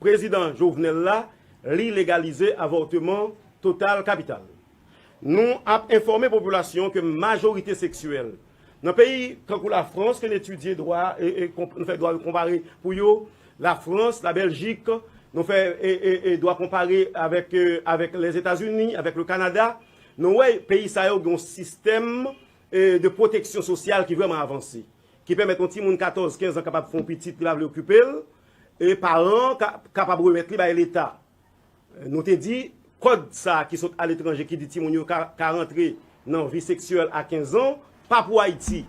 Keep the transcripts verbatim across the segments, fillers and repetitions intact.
prezidan Jovenel la, li legalize avòteman total kapital. Nou ap enfòme popilasyon ke majorite seksyèl nan peyi tankou Lafrans, ke n etidye dwa e, e konp- nou fè dwa konpare pou yo, Lafrans, Labèljik, nou fè e, e, e dwa konpare avèk, e, avèk Lèzetazini, avèk le Kanada. Nou wè peyi sa yo gen yon sistèm e, de pwoteksyon sosyal ki vrèman avanse, ki pèmèt yon timoun katòz, kenz an kapab fè yon pitit, li pa vle okipe l, e paran an ka, kapab remèt li bay Leta. Nou te di, kòd sa a ki sot aletranje ki di timoun yo ka, ka rantre nan vi seksyèl a kenz an, pa pou Ayiti.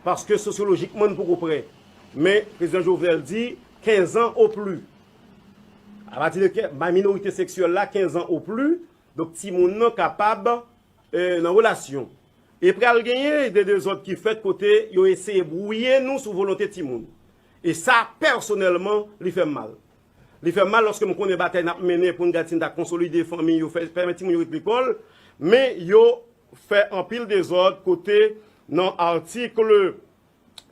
Paske sosyolojikman, n poko prè. Men, prezidan Jovenel di, kenz an o pli. Apati de ke, minorite seksyèl la, kenz an o pli, donk timoun nan kapab e, nan relasyon. E pral genyen de dezòd ki fèt kote yo eseye bwouye nou sou volonte timoun. E sa, pèsonèlman, li fè m mal. Li fè m mal lòske m konnen batay n ap mennen pou n gad si n ta konsolide fanmi yo, fè, pèmèt timoun yo ret lekòl, men yo fè anpil dezòd kote nan atik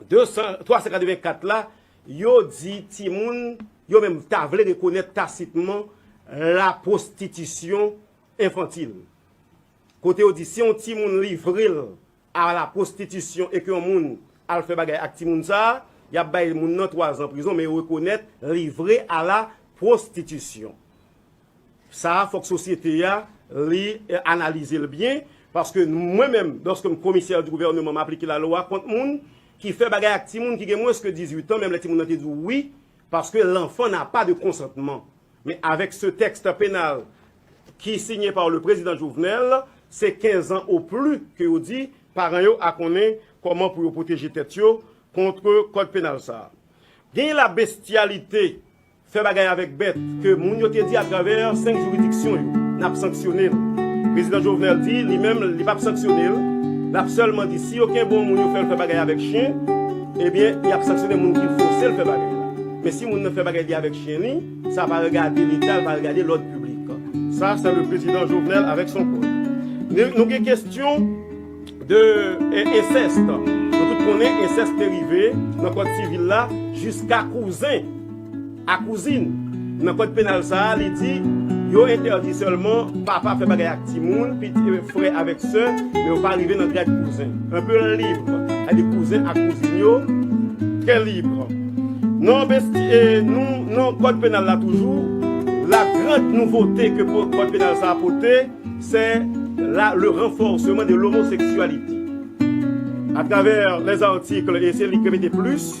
de san, twa san katrevenkat la, yo di timoun, yo menm ta vle rekonèt tasitman la pwostitisyon enfantil. Kote yo di si yon timoun livre l a la pwostitisyon e ke yon moun al fè bagay ak timoun sa a, y ap bay moun nan twa zan prizon, men yo rekonèt livre a la pwostitisyon. Sa a, fòk sosyete a, li, e, analize l byen, paske mwen menm, lòske m komisè di gouvèneman, m aplike lalwa kont moun ki fè bagay ak timoun ki gen mwens ke dizuit an, menm lè timoun nan te di w wi, paske l'enfant n'a pas de consentement. Men avèk se tèks penal ki sinye pa le prezidan Jovenel, se kenz an o pli ke yo di paran yo a konnen kòman pou yo pwoteje tèt yo kont kòd penal sa a. Genyen la bestyalite, fè bagay avèk bèt, ke moun yo te di atravè senk jiridiksyon yo, n ap sanksyone l. Prezidan Jovenel di, li menm, li p ap sanksyone l, l ap sèlman di, si yo kenbe yon moun, yo fè l fè bagay avèk chen, ebyen, y ap sanksyone moun ki fòse l fè bagay la. Men si moun nan fè bagay li avèk chen li, sa pa regade Leta, l pa regade lòd piblik. Sa, se le prezidan Jovenel avèk son kòd. Nou, nou gen kesyon de, e, ensèst. Nou tout konnen ensèst te rive nan kòd sivil la jiska kouzen a kouzin. Nan kòd penal sa a, li di yo entèdi sèlman papa fè bagay ak timoun, piti, e, frè avèk sè, men yo pa rive nan grad kouzen. Un peu libre, sètadi kouzen ak kouzin yo, trè libre. Nan besti, e, nou, nan kòd penal la toujou, la grande nouveauté ke po-, kòd penal sa a pote, c'est la, le renforcement de l'homosexualité. À travers les articles, e se li k repete plis,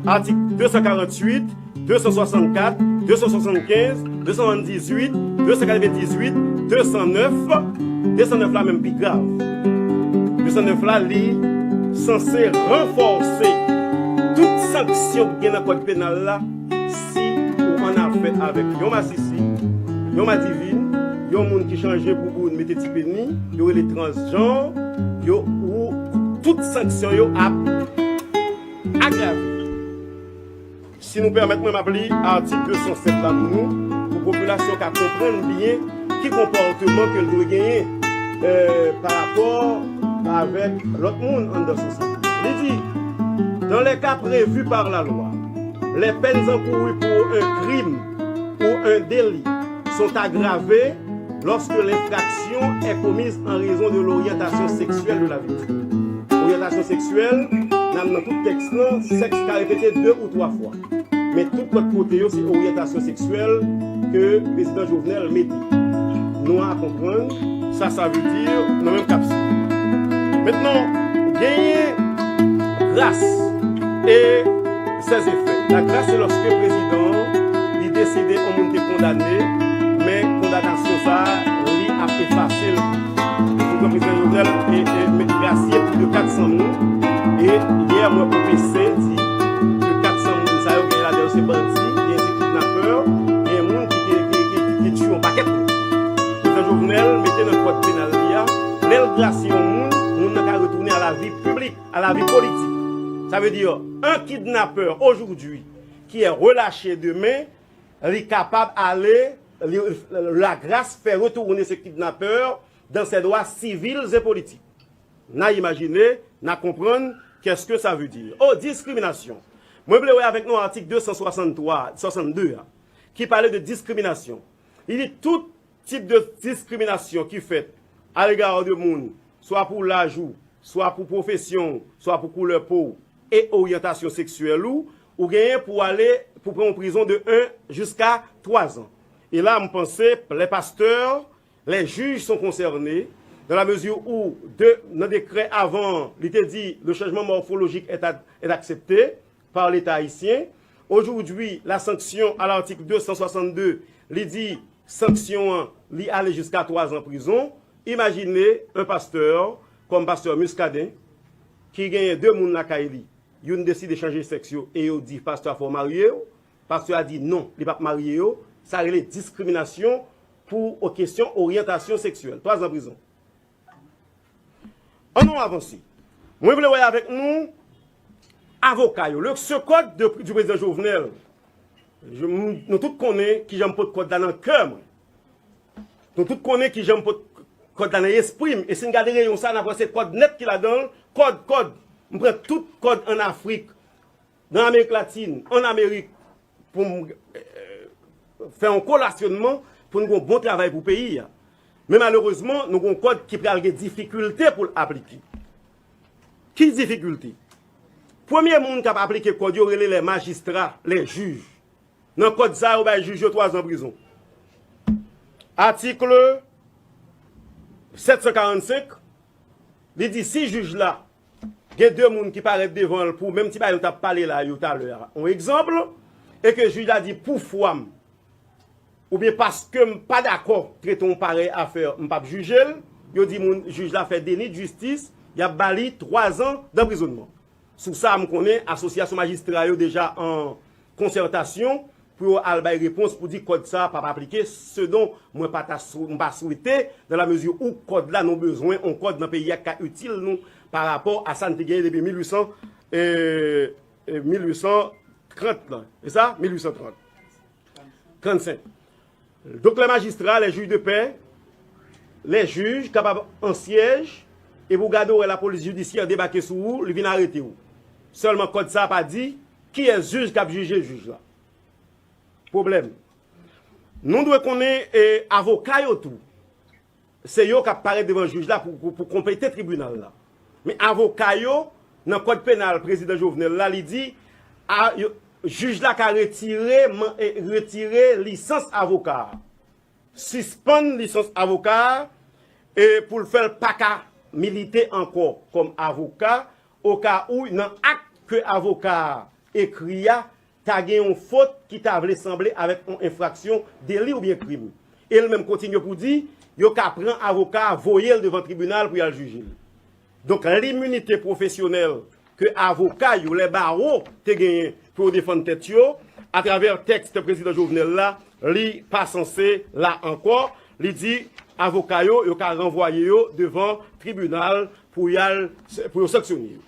atik de san karanntuit, de san swasannkat, de san swasannkenz, de san swasanndizuit, de san katrevendizuit, de san nèf, de san nèf la menm pi grav. De san nèf la, li sanse ranfòse tout sanksyon ki gen nan kòd penal la, si ou an afè avèk yon masisi, yon madivin, yon moun ki chanje bouboun, mete ti peni, yo rele transjan, yo, ou, tout sanksyon yo ap agrave. Si nou pèmèt mwen, m ap li atik de san sèt la pou nou, pou popilasyon ka konprann byen ki konpòteman ke l dwe genyen, e, pa rapò avèk lòt moun anndan sosyete. Li di, dans les cas prévus par la loi, les peines encourues pour un crime ou un délit sont aggravées lorsque l'infraction est commise en raison de l'orientation sexuelle de la victime. Oryantasyon seksyèl, nan, nan tout tèks lan, sèks ka repete de ou twa fwa. Men tout lòt kote yo, se oryantasyon seksyèl ke prezidan Jovenel mete. Nou a konprann sa sa vle di nan menm kapsid. Mentnan, genyen gras e sèzefè. La grâce, se lòske prezidan an, li deside yon moun te kondane, men kondanasyon sa a, li ap efase l. Pou pran prezidan Jovenel, e, e, men grasye plis de kat san moun. E yè, mwen, O P C di ke kat san moun sa yo, gen ladan yo se bandi, gen se kidnapè, gen moun ki, ki, ki, ki, ki, ki tiye yon pakèt moun. Prezidan Jovenel mete nan kòd penal li a, lè l grasye yon moun, moun nan ka retounen a la vi piblik, a la vi politik. Sa vle di, un kidnappeur aujourd'hui qui est relâché demain, li kapab ale, li, la grâce fait retourner ce kidnappeur dans ses droits civils et politiques. N a imajine, n a konprann, qu'est-ce que ça veut dire? Oh, diskriminasyon. Mwen vle wè avèk nou atik de san swasanntwa, swasannde a, ki pale de diskriminasyon. Li di tout tip de diskriminasyon ki fèt alega de moun, swa pou laj ou, swa pou pwofesyon w, swa pou koulè po w e oryantasyon seksyèl ou, ou genyen pou ale pou pran yon prizon de un jiska twa zan. E la, m panse, les pasteurs, les juges sont concernés, dans la mesure où, de, nan dekrè avan, li te di, le changement morphologique est, a- est accepté par l'État haïtien. Aujourd'hui, la sanction à l'article deux cent soixante-deux, li di, sanksyon an, li ale jiska twa zan prizon. Imajine yon pastè, kòm pastè Muscadin, ki genyen de moun lakay li, youn deside chanje sèks yo e yo di pastè a fò w marye yo, pastè a di non, li p ap marye yo, sa rele diskriminasyon pou o kesyon oryantasyon seksyèl. Twa zan prizon. Ann nou avanse. Mwen vle wè avèk nou avoka yo. Le, ce code de, du président Jovenel, je- m- nou tout konnen kijan m pot kòd la nan kè mwen. Nou tout konnen kijan m pot kòd la nan espri m. E si n gade reyon sa, n ap wè se kòd nèt ki ladan l. Kòd, kòd. M pran tout kòd ann Afrik, nan Amerik Latin, ann Amerik, pou m eh, fè yon kolasyonman pou n gen yon bon travay pou peyi a. Men malerezman, nou gen yon kòd ki pral gen difikilte pou l aplike. Ki difikilte? Premye moun k ap aplike kòd yo rele les magistrats, les juges. Nan kòd sa yo bay jij yo twa zan prizon. Atik sèt san karannsenk, li di si jij la gen de moun ki parèt devan l pou menm ti bagay nou t ap pale la yo talè a, yon egzanp, e ke jij la di pou fwa m, oubyen paske m pa dakò trete yon parèy afè, m p ap jije l, yo di moun jij la fè deni de jistis, y ap ba li twa zan danprizònman. Sou sa, m konnen asosyasyon majistra yo deja an konsètasyon pou yo al bay repons pou di kòd sa a p ap aplike, ce dont mwen pa ta sou- m pa swete, dans la mesure où kòd la nou bezwen yon kòd nan peyi a k ka itil nou pa rapò a sa n te genyen depi mil uit san, eh, eh, mil uit san trant lan. E sa? Mil uit san trant. Trannsenk. Donk, les magistrats, les juges de paix, les juges kapab an syèj, epi w gade w wè lapolis jidisyè debake sou ou, li vin arete w. Sèlman kòd sa a pa di kiyès jij k ap jije jij la. Pwoblèm. Nou dwe konnen e, avoka yo tou. Se yo k ap parèt devan jij la pou, pou, pou konplete tribinal la. Men avoka yo, nan kòd penal prezidan Jovenel la, li di a, yo, jij la ka retire, man- e, retire lisans avoka a. Sispann lisans avoka a e pou l fè l pa ka milite ankò kòm avoka, oka ou nan ak ke avoka a ekri a ta gen yon fot ki ta vle sanble avèk yon enfraksyon, deli oubyen krim. E l menm kontinye pou di, yo ka pran avoka a, voye l devan tribinal pou y al jije l. Donk, liminite pwofesyonèl ke avoka yo, les barreaux, te genyen pou yo defann tèt yo, atravè tèks prezidan Jovenel la, li pa sanse la ankò. Li di avoka yo, yo ka ranvwaye yo devan tribinal pou y al, pou yo sanksyone yo.